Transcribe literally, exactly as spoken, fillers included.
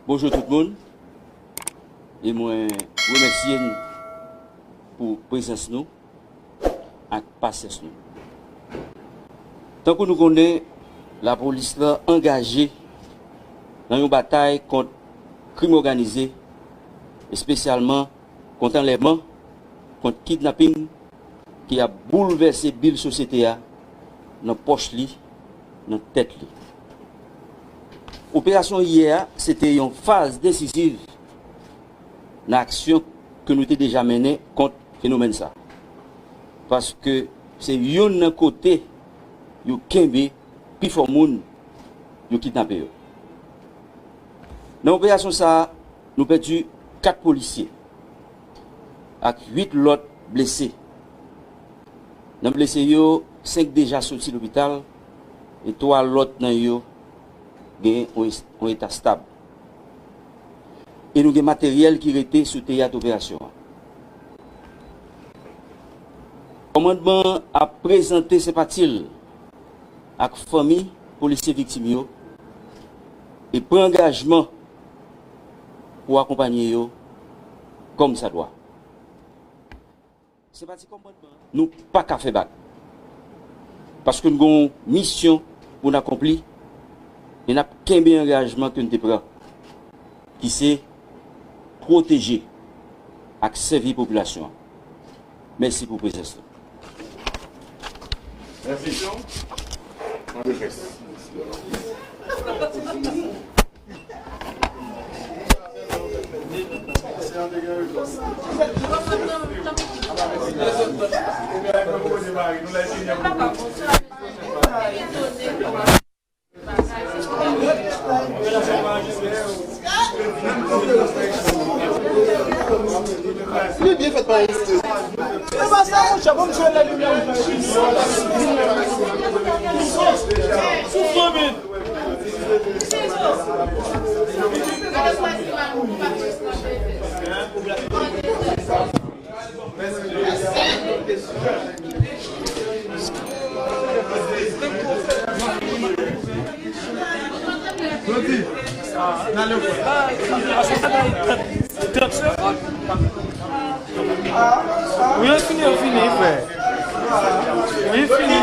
Bonjou tout moun, e mwen remèsye n pou prezans nou ak pasyans nou. Tankou nou konnen, lapolis la angaje nan yon batay kont krim òganize, espesyalman kont anlèvman, kont kidnaping ki ap boulvèse bil sosyete a nan pòch li, nan tèt li. Operasyon yè a, se te yon faz desiziv nan aksyon ke nou te deja mennen kont fenomèn sa. Paske se youn nan kote yo kenbe pifò moun yo kidnape yo. Nan operasyon sa a, nou pèdi kat polisye ak uit lòt blese. Nan blese yo, senk deja soti lopital e twa lòt nan yo gen yon es-, yon eta stab. E nou gen materyèl ki rete sou teyat operasyon an. Kòmandman an ap prezante senpati l ak fanmi polisye viktim yo e pran angajman pou akonpanye yo kòmsadwa. Senpati kòmandman an, nou pa ka fè bak. Paske n gen yon misyon pou n akonpli e n ap kenbe angajman ke n te pran, ki se pwoteje ak sèvi popilasyon an. Mèsi pou prezans nou. Mèsi. Li byen fèt pa Aristide. Se pa sa, monchè, bon, m jwe la limyè. Sou fanmi. Wi, yo fini, yo fini, frè. Wi, fini.